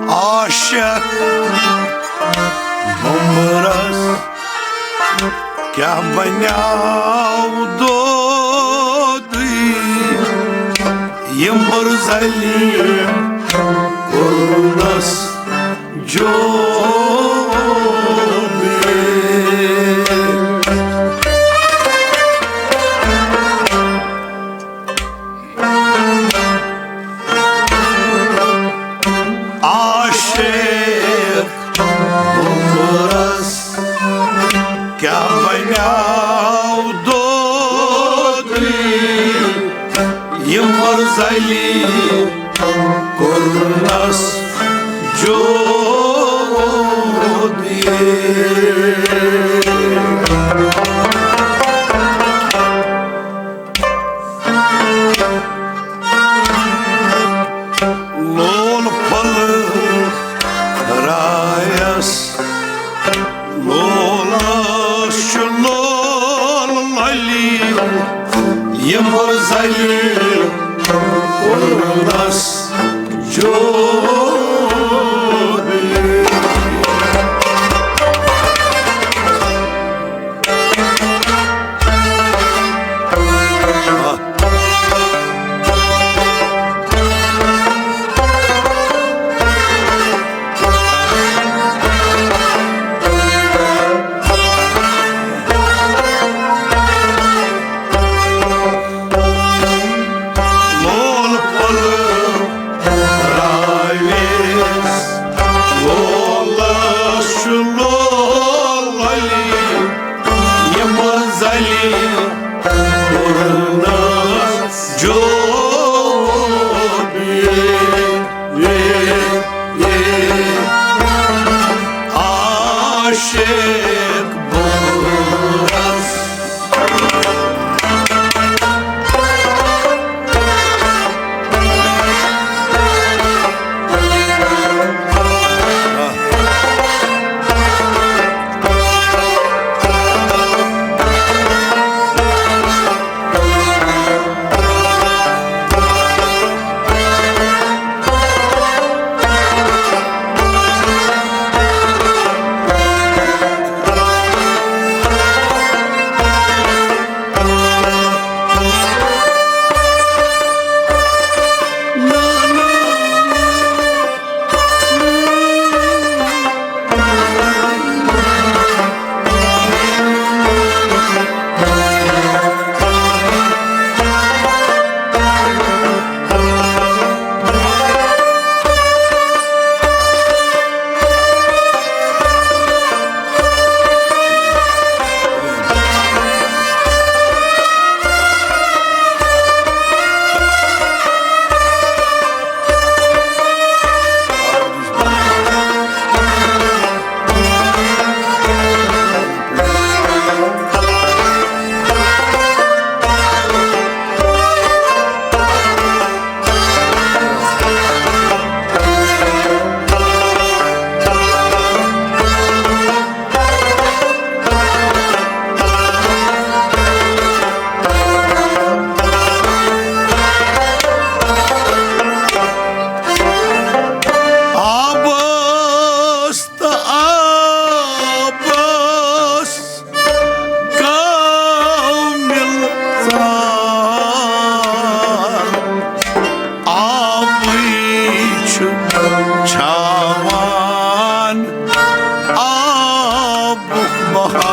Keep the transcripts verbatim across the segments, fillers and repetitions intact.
عاشق بمبرس کیٛاہ بنیٛاو دودٕے، یمبر زلیل کوٚرنس جودٕے۔ عاشق عمرس کیٛاہ بنیٛاو دودٕے، یمبر زلیل کوٚرنس جودٕے۔ لول پھۄلہٕ رایس، لولس چھُ لول لۄلہِ، یمبر زلیل کوٚرنس جودٕے۔ لول پھۄلہٕ رایس، لولس چھُ لول لۄلہِ، یمبر زلیل کوٚرنس جودٕے۔ عاشق بمبرس۔ آبس تہٕ آبس گوٚو مِلژار۔ آبٕے چھُ چھاوان آبُک بہار۔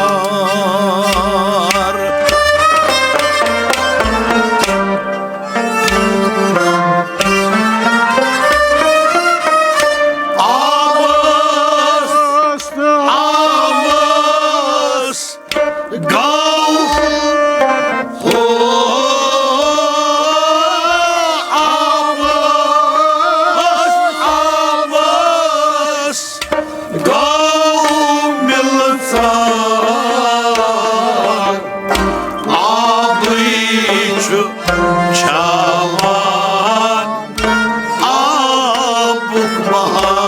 آبس، آبس گوٚو ہو، آبس، آبس گوٚو مِلژار۔ آبٕے چھُ چھاوان آبُک بہار۔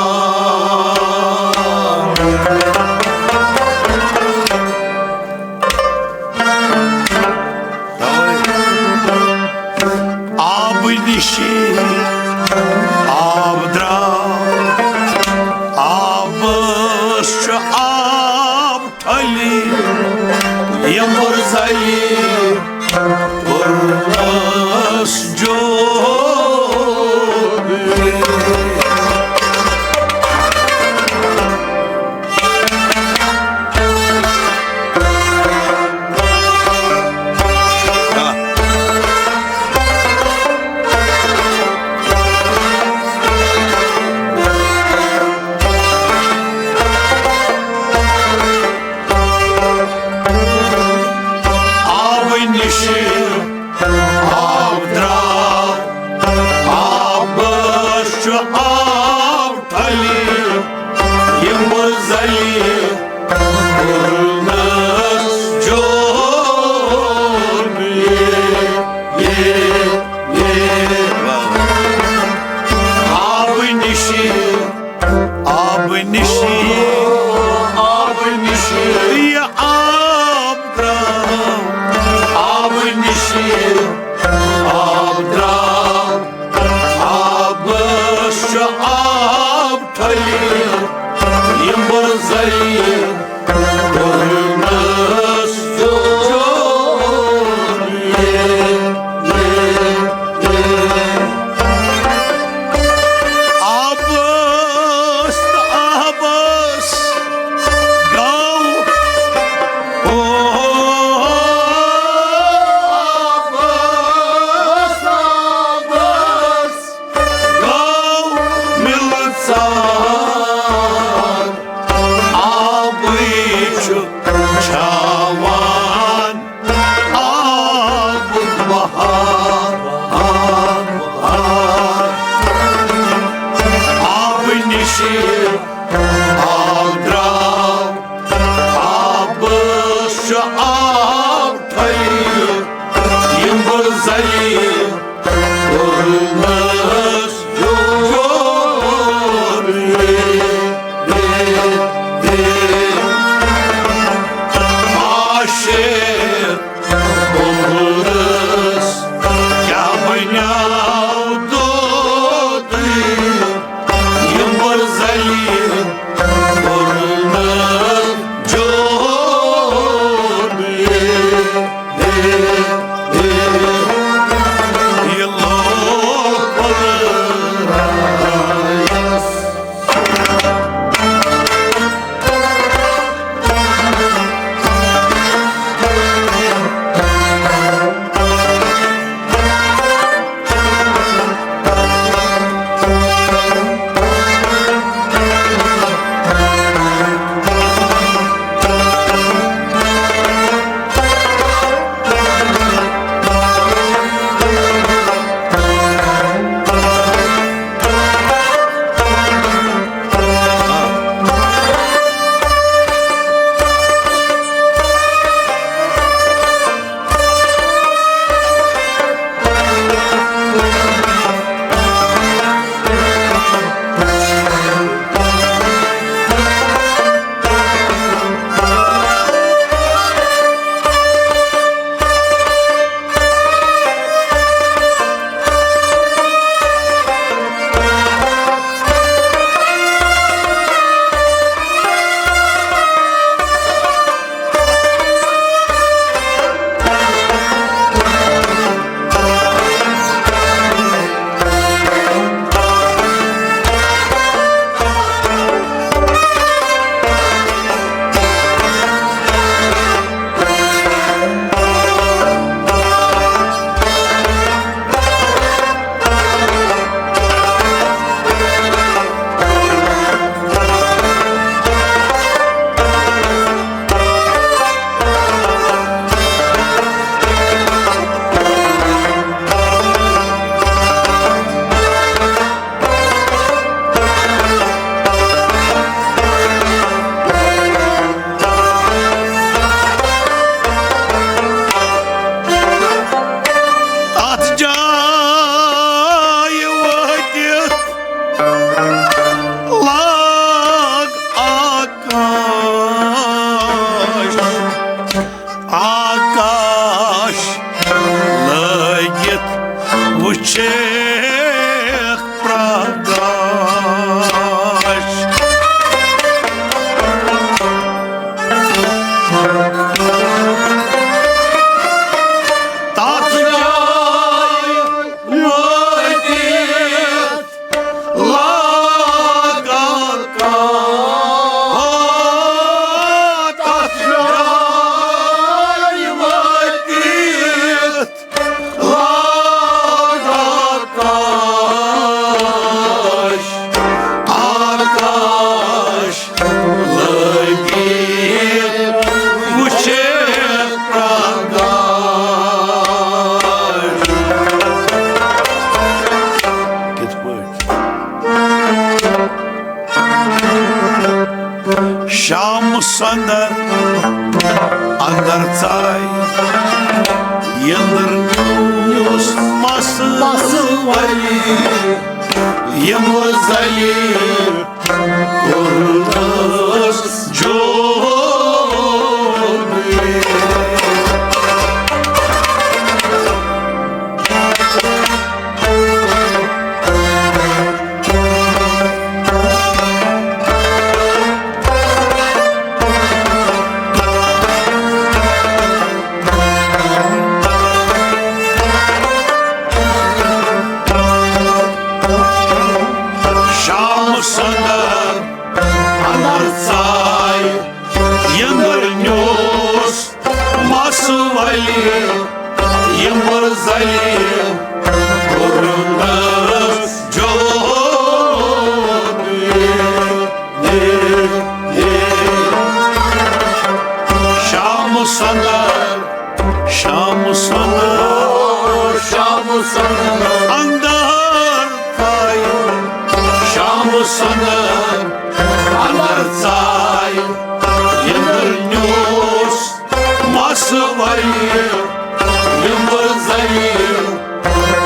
نِشی آب درٛاو، آبس چھُ آب ٹھۄلہِ، یمبٕر زلہِ کوٚرنس جوڑ۔ آبہٕ نِشہِ آب درٛاو، آبس چھُ آب ٹھۄلہِ، یمبٕر زلہِ کوٚرنس جوڑ۔ یے، یے، یے۔ آبہٕ نِشہِ، آبہٕ نِشہِ، آبہٕ نِشہِ، یہِ آب درٛاو، آبہٕ نِشہِ آب درٛاو، آبس چھُ آب ٹھۄلہِ، یمبٕر زلہِ کوٚرنس جوڑ۔ آبس تہٕ آبس گوٚو، او، آبس، آبس گوٚو مِلہٕ ژار، آبٕے چھُ چھاوان آبُک بہار، آب، آب۔ آبہٕ نِشہِ آب درٛاو، آبس چھُ آب ٹھۄلہِ، یمبٕر زلہِ کوٚرنس جوڑ۔ عاشق عمرس کیٛاہ بنیٛاو دود، یمبٕر زلہِ کوٚرنس جوڑ۔ یہِ لوگ پھٔلرایس۔ اتھ جایہِ وٲتِتھ لاگ آکاش، آکاش لٲگِتھ وٕچھکھ پرٛکاش۔ تَتھ جایہِ وٲتِتھ لاگان کاش۔ تَتھ جایہِ وٲتِتھ لاگان کاش، آکاش لٲگِتھ وٕچھِ پرٛکاش۔ کِتھ پٲٹھۍ؟ شام سندر اندر ژاے، یندر نیوس مس ولی، یمو زلی کوٚرنس جوڑ۔ شام سندر اندر ژاے، یندر نیوس مس ولی، یمبر زلی کوٚرنس جوڑ۔ شام سندر، شام سندر، شام سندر اندر ژاے، شام سندر اندر ژاے، یندر نیوس مس ولی، یمبر زلی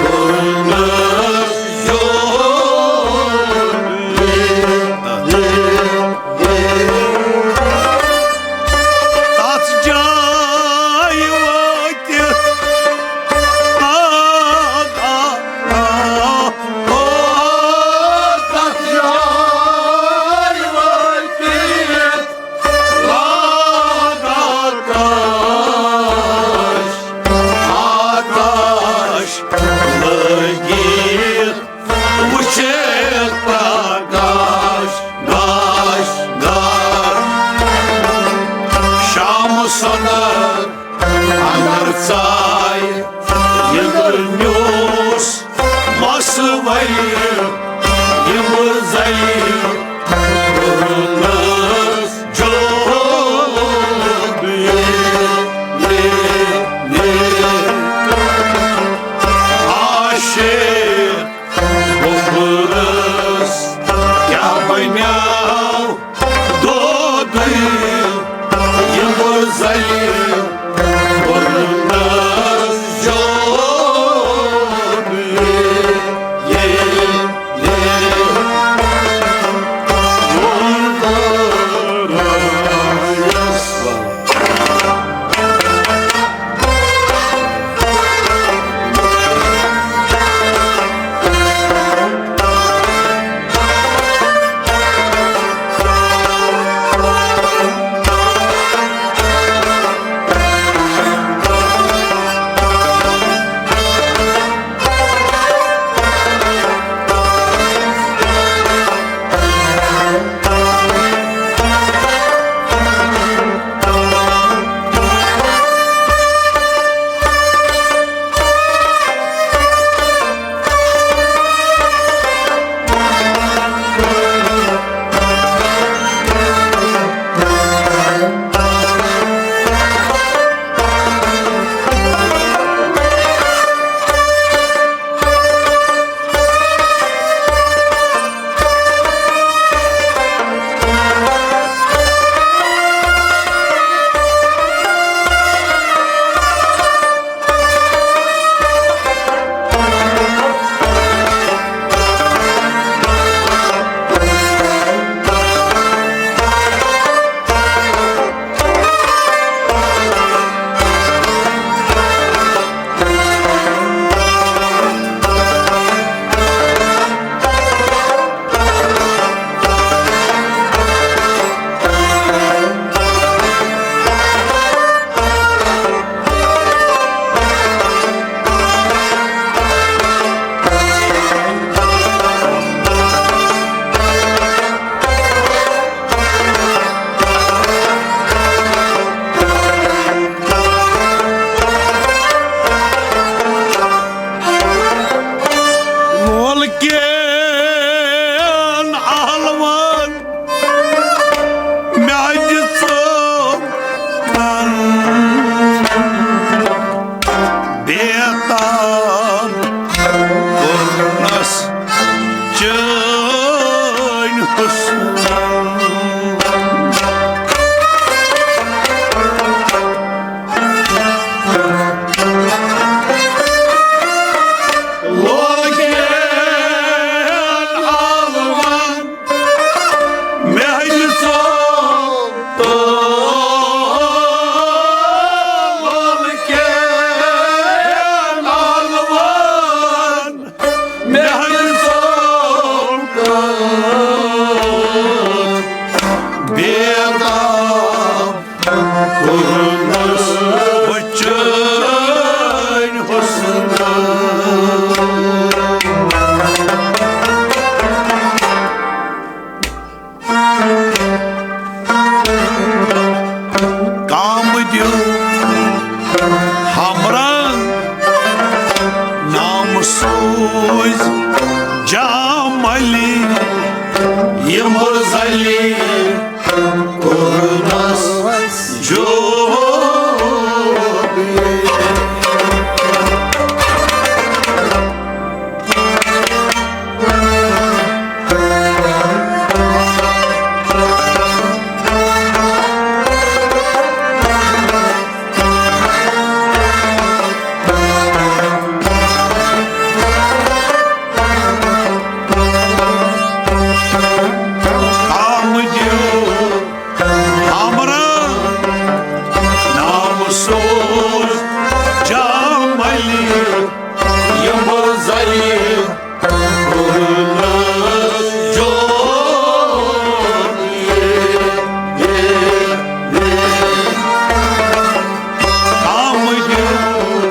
کوٚرنس جوڑ۔ تَتھ جایہِ وٲتِتھ، آ، آ، آ، او، تَتھ جایہِ وٲتِتھ لاگان کاش، آکاش لٲگِتھ وٕچھِ پرٛکاش، گاش، گاش۔ شام سندر اندر ژاے، یندر نیوس مس ولی، یمبر زلی کوٚرنس جوڑ۔ آشے روٗزۍ جملہِ یِم زلہِ کوٚرنس جوڑ۔ کام دیو ہمرا نام سوز جملہِ یِم زلہِ کوٚرنس جوڑ۔ کام دیو،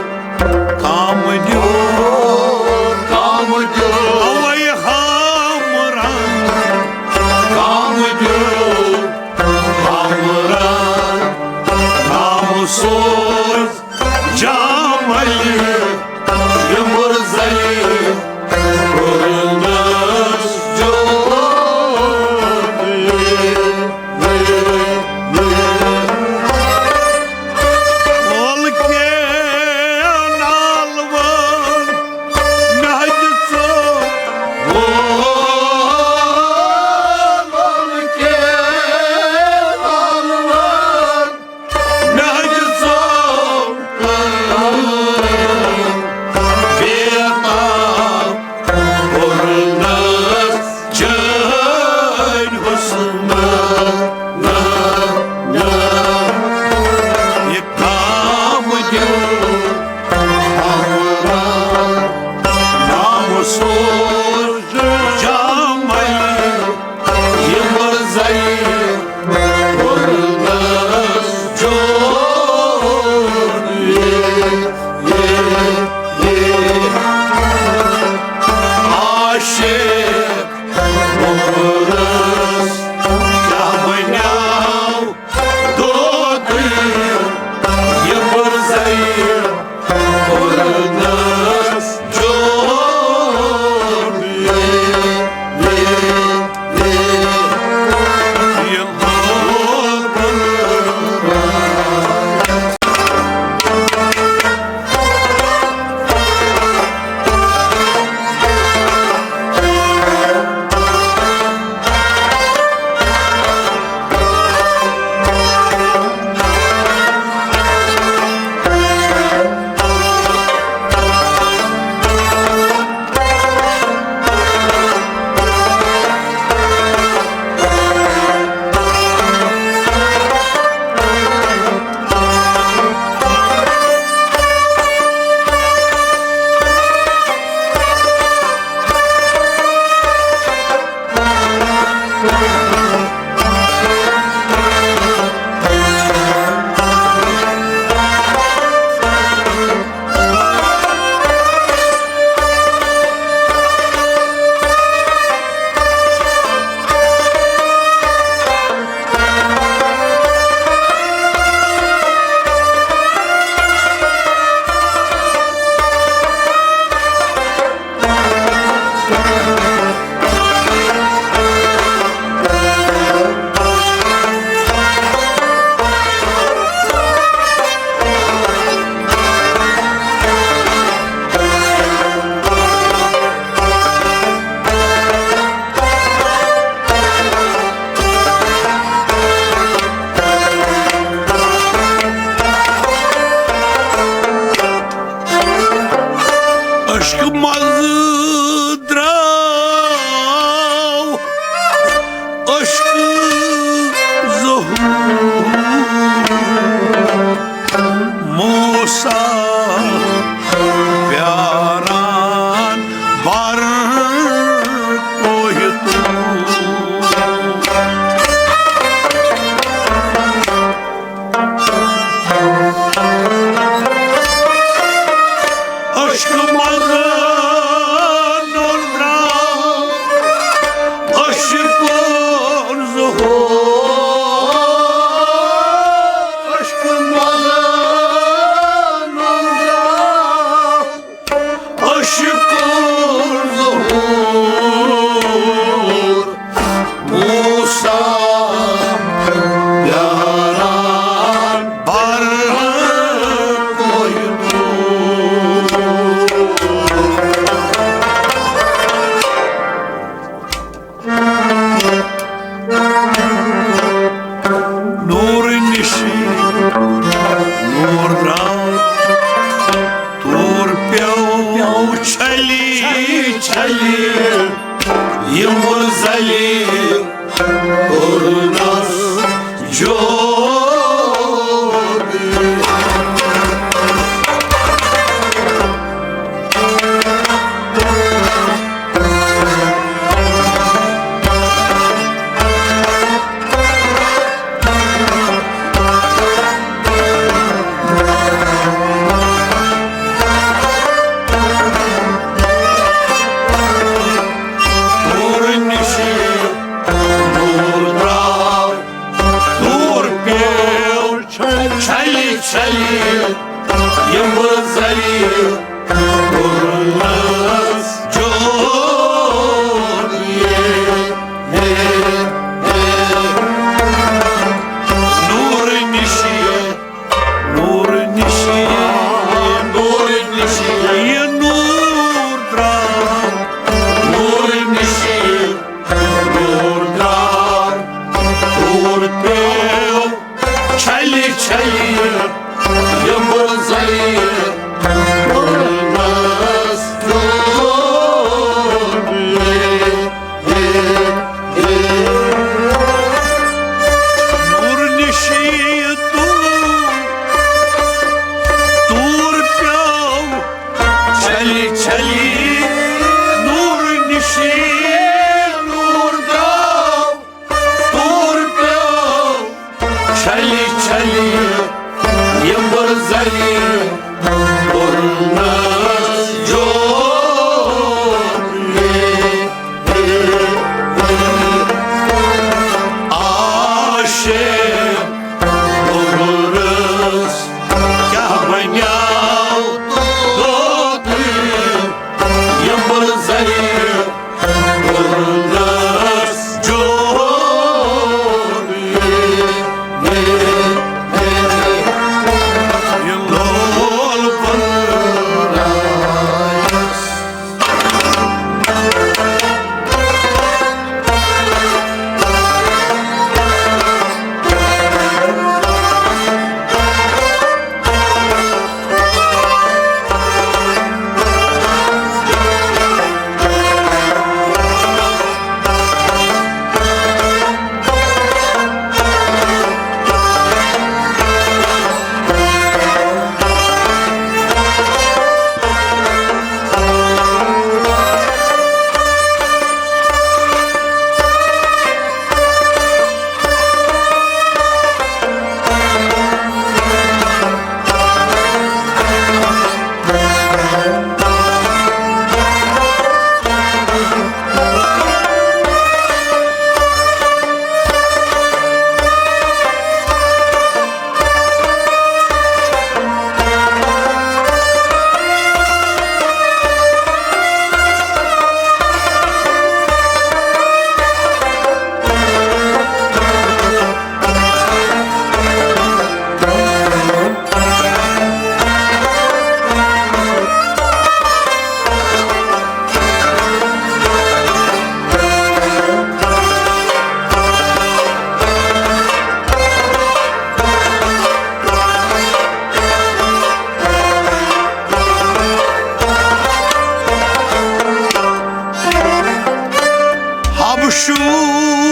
کام دیو، کام دیو۔ اوے ہمرا کام دیو، ہمرا نام سوز جملہِ یِم زلہِ کوٚرنس جوڑ۔ اولکین الوان مہدِ ژو۔ اولکین الوان مےٚ حظ ژوٚم کٲم، بے تاب کوٚرنس چٲنۍ حُسنہٕ۔ یہِ کام دیُت ہمرا نام سوز جملہِ یِم زلہِ کوٚرنس جوڑ۔ عاشق کوٚرنس کیٛاہ بنیٛاو دود یِم زلہِ کوٚرنس جوڑ۔ عشق منٛز درٛاو عشق ظہور۔ موسیٰ پیاران بر کوہِ طور۔ عشق منٛز چھلی یِم ذلیل کوٚرنس جوڑ۔ نور نشی نور درٛاو، نور پیو چھلی چھلی یِم ذلیل کوٚرنس جوڑ۔ نور نشی نور نشی نور نشی یہِ نور درٛاو، نور نشی نور درٛاو، نور پیو چھلی چھلی یِم ذلیل کوٚرنس جوڑ۔ نور نشی تور، تور پیو چھلی چھلی، نور نشی نور درٛاو، تور پیو چھلی چھلی یِم ذلیل کوٚرنس جوڑ۔ عاشق کوٚرنس کیٛاہ بنیو توتہِ یِم ذلیل کوٚرنس جوڑ۔ یہِ لول پنرایس۔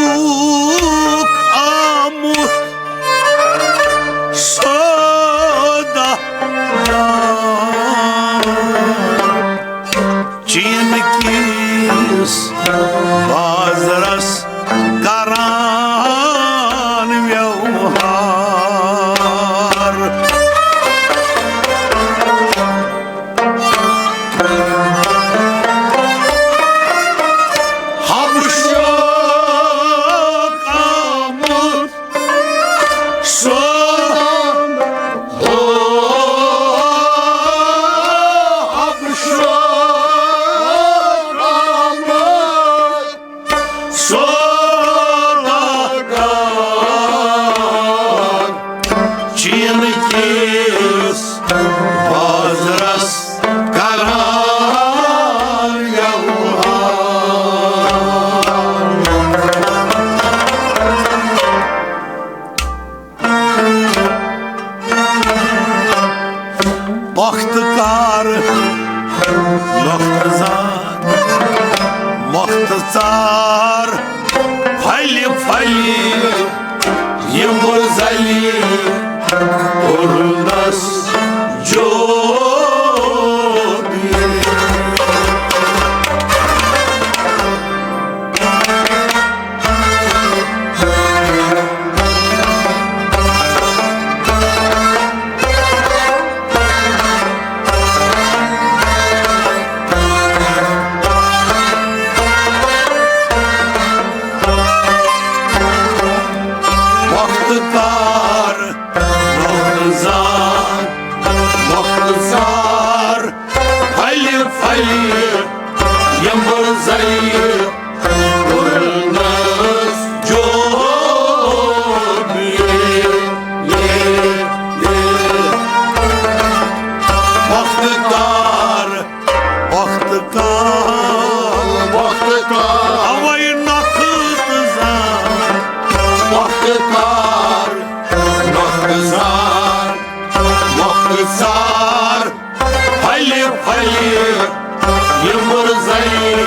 حبشوک آمُت سودا چین کِس بازرس کران ویوہار۔ حبشوک آمُت سودا، او، حبشوک آمُت کار، وقت کار۔ اوے نۄقہٕ تہٕ زار۔ وقت کار، نۄقہٕ زار۔ وقت زار۔ پھلہِ پھلہِ یمبٕر زلہِ۔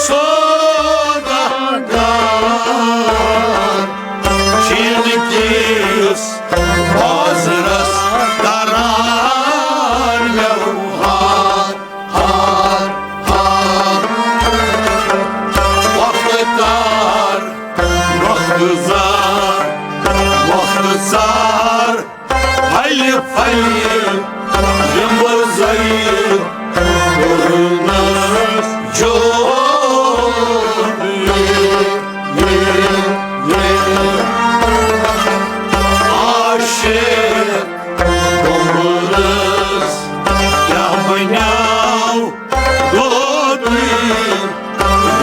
سوداگر چین کِس بازرس کران ویوہار، ہار، ہار۔ وقت کار، وقت زار، وقت زار۔ پھلہِ پھلہِ یمبٕر زلہِ، کوٚرنس جوبلی۔ عاشق گوٚمرس کیٛاہ بنیٛاو دودٕے،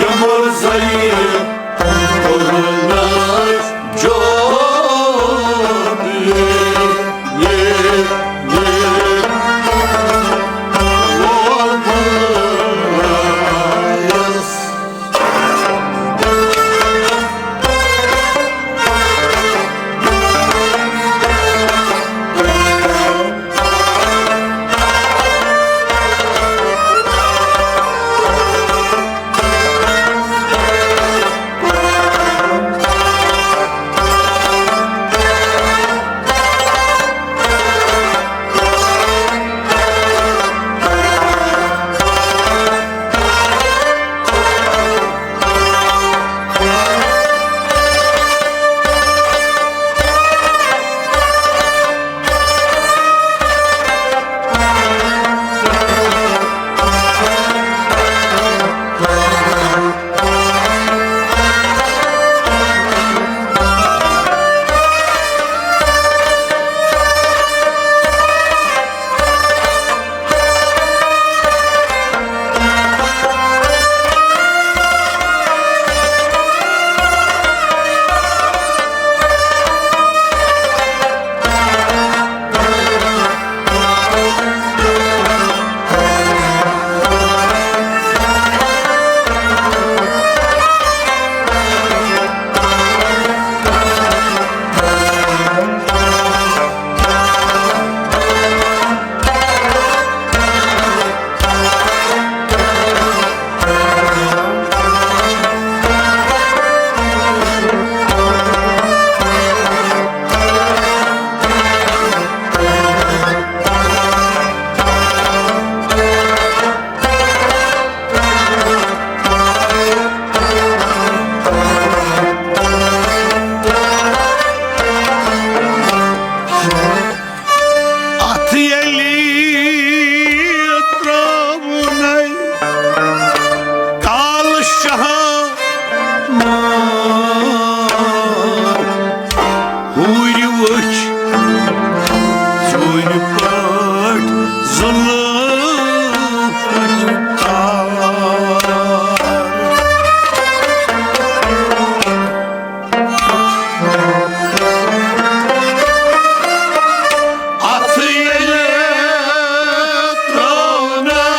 یمبٕر زلہِ کوٚرنس جوبلی۔ اتھ ییٚلہِ ترٛاونَے کالہٕ شاہ مار، ہُرۍ وٕچھ ژوٗرِ پٲٹھۍ زُلفٕچ تار۔ اتھ ییٚلہِ ترٛاونَے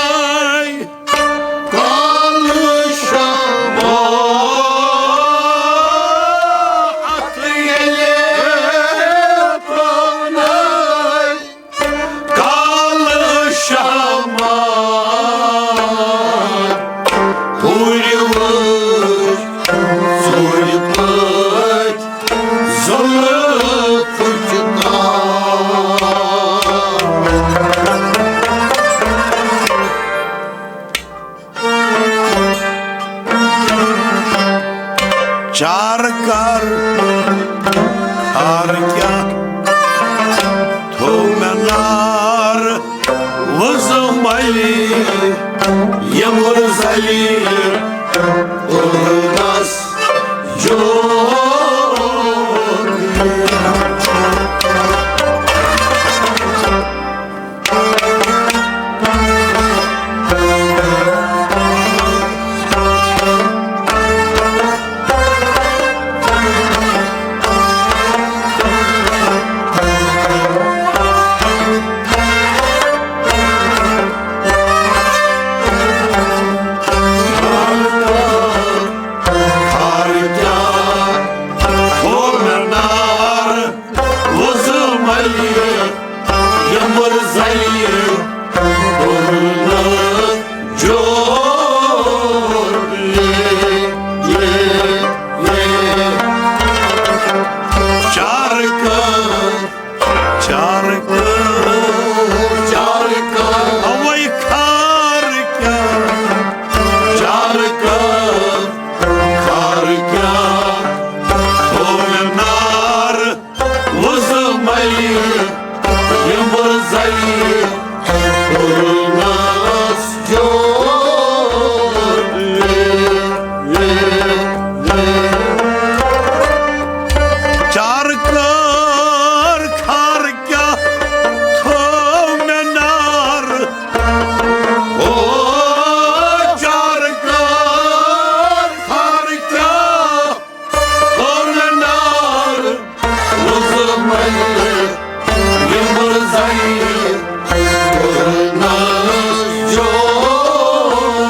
کالہٕ شاہ مار، اتھ ییٚلہِ ترٛاونَے کالہٕ شاہ مار، ہُرۍ وٕچھ ژوٗرِ پٲٹھۍ زُلفٕچ تار۔ چار کر، کھار کیٛاہ تھوٚو مےٚ نار وُزملہِ، یمبٕر زلہِ کوٚرنس جوک۔ یِمبُر زَنہِ کوٚرنَس جوڑ۔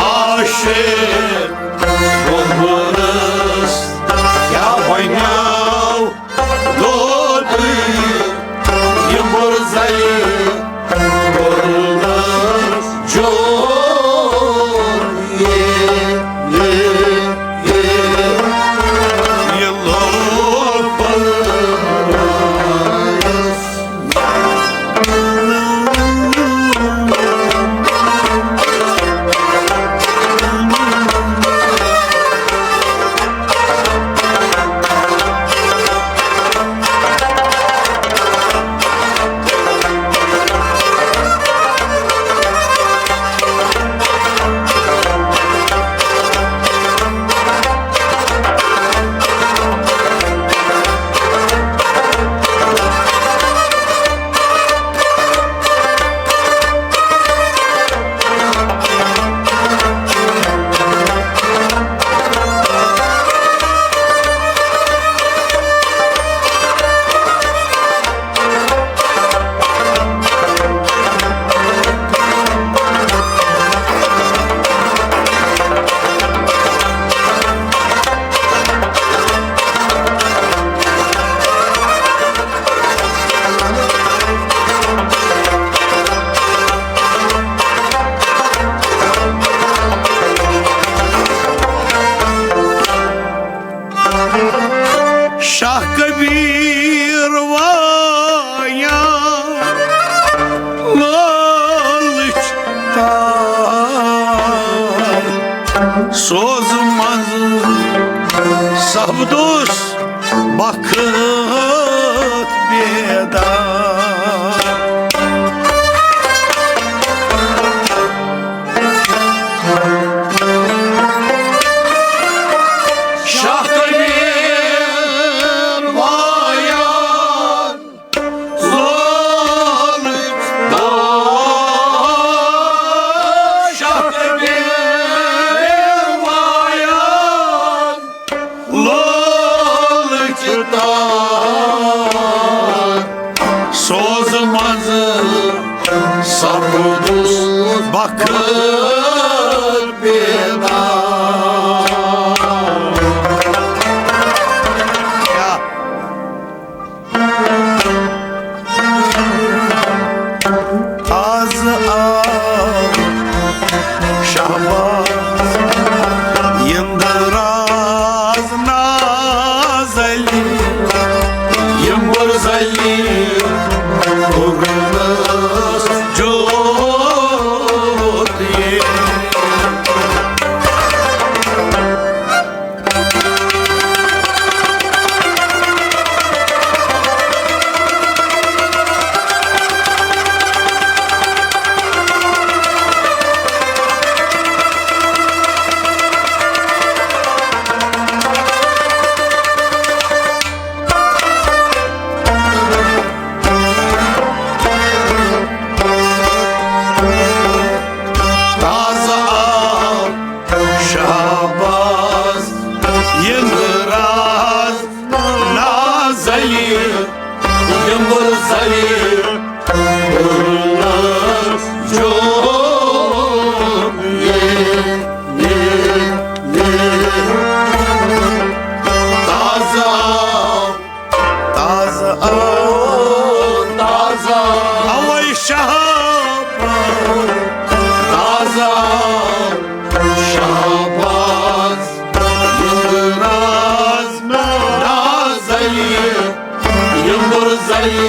عاشق گوٚمُت کیٛاہ وَنیٛاو دود، یِمبُر زَنہِ کوٚرنَس جوڑ۔ یہِ لوٚگ پَلوَس۔ شاہ کبیر وایاں لٲلٕچ تار، سوزٕ منٛز سپدُس بخت بیدار۔ شاہ کبیر وایان لول دار، شاہ کبیر وایان لولٕچ تار، سوزٕ منٛز سپدُس بخت بیدار۔ از آو شہباز یِنٛدٕ راز ناز علی، یِمبُر زلی کوٚرنَس جوت یہِ۔ تازٕ آو شہباز یِنٛدٕ راز ناز علی، یِمبُر زلی کوٚرنَس جوت یہِ۔ تازٕ آو، تازٕ آو، تازٕ آو۔ اوے شہباز، تازٕ آو شہباز، یِنٛدٕ راز ناز علی، یِمبُر زلی